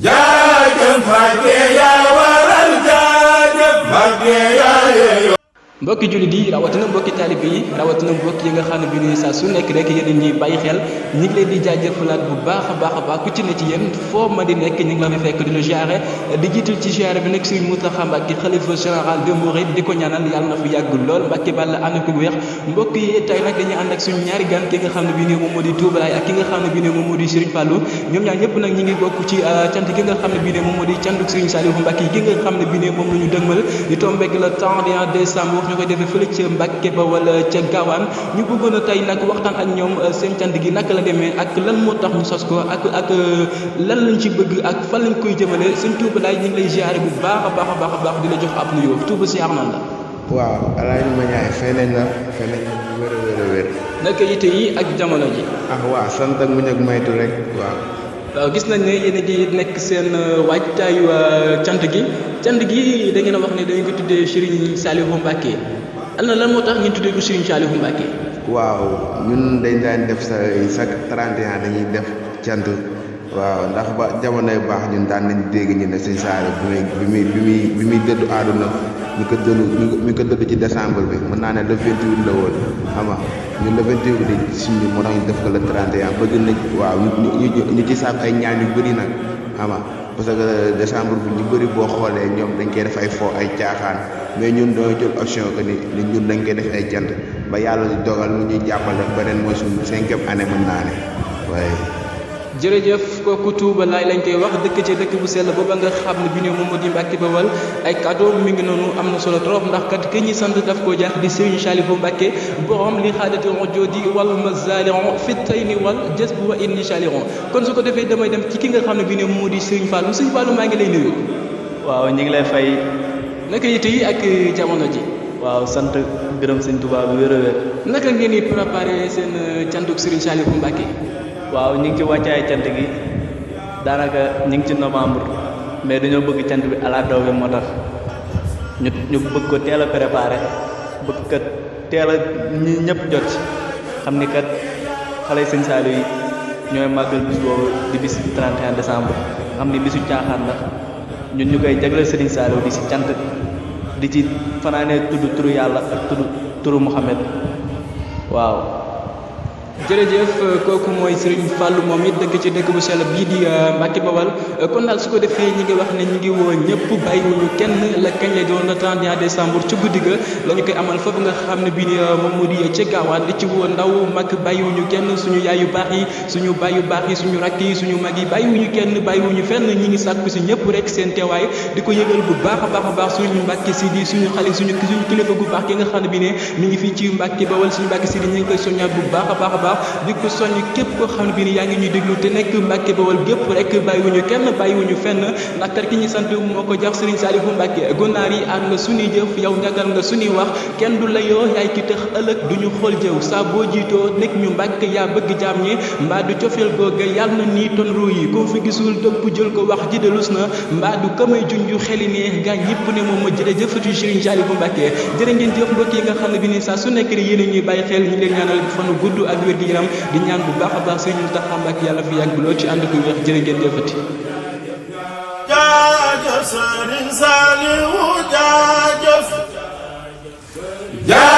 jaajëf Mbàkke yaa waral jaajëf Mbàkke yaa mbokki jullit yi rawatina mbokki taalibe yi rawatina mbokk yi nga xam ne bi nii saa su nekk rek yéen ñuy bàyyi xel ñi ngi leen di jaajëfalaat bu baax a baax ku ci ne ci yéen foo ma di nekk ñu ngi la fi fekk di la ziare di jiital ci ziare bi nekk Sëriñ Mountakha Mbacké xalifa général des mourides di ko ñaanal yàlla na fi yàgg lool Mbacké Balla ànd ko wéex mbokk yi tey nag dañuy ànd ak suñu ñaari gan ki nga xam ne bi nii moom moo di Touba Laye ak ki nga xam ne bi nii moom moo di Serigne Fallou ñoom ñaar ñëpp nag ñi ngi bokk ci cant ki nga xam ne bi nii moom moo di cantuk Serigne Saliou Mbacké gi nga xam ne bi nii moom la ñu dëgmal di tombé le 31 décembre ñu koy defee fële ca Mbàkke ba wala ca Gaawaan ñu bëggoon a tey nag waxtaan ak ñoom seen cant gi naka la demee ak lan moo tax ñu sos ko ak lan lañ ci bëgg ak fan lañ koy jëmale sëñ Touba Laye ñu ngi lay ziare bu baax a baax di la jox ab nuyoo Touba ziar nan la. waaw alaaji ma ñaay fay nañ la wér a wér. naka yite yi ak jamono ji. waaw sant ak muñ ak maytu rek waaw. gis nañ ne yéen a ngi nekk seen waajtaayu cant gi da ngeen a wax ne dañu ko tuddee Serigne Saliou Mbacké lan moo tax ngeen tuddee ko Serigne Saliou Mbacké. waaw ñun dañ daan def chaque 31 dañuy def cant waaw ndax ba jamonoy baax ñun daan nañ dégg ñu ne Serigne Saliou bi muy dëddu àdduna mi ko dëddu ci décembre bi mën naa ne le 28 la woon xam nga ñun le 28 di suñu moo tax ñu def ko le 31 bëgg nañ waaw ñu ci saab ay ñaan yu bëri nag xam nga parce que décembre bi ñu bëri boo xoolee ñoom dañ koy def ay fo ay caaxaan mais ñun dañoo jël option que ni ñun dañ koy def ay cant ba yàlla di dogal mu ñuy jàppale ba ren mooy suñu 5e année mën naa ne waaye. jërëjëf kooku Touba Laye lañ koy wax dëkk ci dëkk bu sell booba nga xam ne bi ne moom moo di Mbàkke Bawal ay cadeau mi ngi noonu am na solo trop ndax kat ki ñi sant daf koo jaax di Serigne Saliou Mbacké borom li xaadati jodi wal mazalion fi tayni wal jës bu wa inni chaliron kon su ko defee damay dem ci ki nga xam ne bi ne moo di Serigne Fallou maa ngi lay nuyu. waaw ñu ngi lay fay. naka yite yi ak jamono ji. waaw sant gërëm sëñ Touba bu wér a wér. naka ngeen di préparé seen cantuk Serigne Saliou Mbacké. waaw ñu ngi ci wàccaay cant gi daanaka ñu ngi ci novembre mais dañoo bëgg cant bi ala daw bi moo tax ñu bëgg ko teel a préparé bëgg kat teel a ñi ñëpp jot ci xam ni kat xale sëñ Saliou yi ñooy màggal bis boobu di bis 31 décembre xam ni bisu caaxaan la ñun ñu koy jagleel Serigne Saliou di si cant di ci fanaanee tudd turu yàlla ak turu Muhammad waaw. jërëjëf kooku mooy Serigne Fallou moom it dëkk ci dëkk bu sell bii di Mbàkke Bawal kon daal su ko defee ñi ngi wax ne ñi ngi woo ñëpp bàyyiwuñu kenn la kañ lay doon le 31 décembre ci guddi ga la ñu koy amal foofu nga xam ne bii ni moom moo di ca Gaawaan di ci woo ndaw mag bàyyiwuñu kenn suñu yaay yu baax yi suñu baay yu baax yi suñu rakk yi suñu mag yi bàyyiwuñu kenn bàyyiwuñu fenn ñi ngi sàkku si ñëpp rek seen teewaay di ko yëgal bu baax a baax suñu Mbàkke Sidi suñu xale suñu kilifa gu baax ki nga xam ne bi ne mi ngi fii ci Mbàkke Bawal suñu Mbàkke Sidi ñu ngi koy soññaat bu baax a baax di ko soññ képp koo xam ne bii ni yaa ngi ñuy déglu te nekk Mbàkke Bawal gépp rek bàyyiwuñu kenn bàyyiwuñu fenn ndax kat ki ñu sant moo ko jox Serigne Saliou Mbacké gonnaar yi aar nga suñuy jëf yow njagal nga suñuy wax kenn du la yoo yaay ki tax ëllëg duñu xool jëw saa boo jiitoo nekk ñu Mbàkke yaa bëgg jaam ñi mbaa du cofeel googa yàlla na nii ton ruu yi koo fi gisul dëpp jël ko wax ji delus na mbaa du kamay junju xeli ne gaa ñëpp ne moom ma jërëjëfati Serigne Saliou Mbacké jërë ngeen jëf mbokk yi nga xam ne bi ni saa su nekk yéen a ñuy bàyyi xel ñu leen ñaanal fanu gudd ak wér gi yaram di ñaan bu baax a baax Serigne Mountakha Mbacké yàlla fi yàgg lool ci ànd ko wéex jërë ngeen jëfati. jaajëf Serigne Saliou jaajëf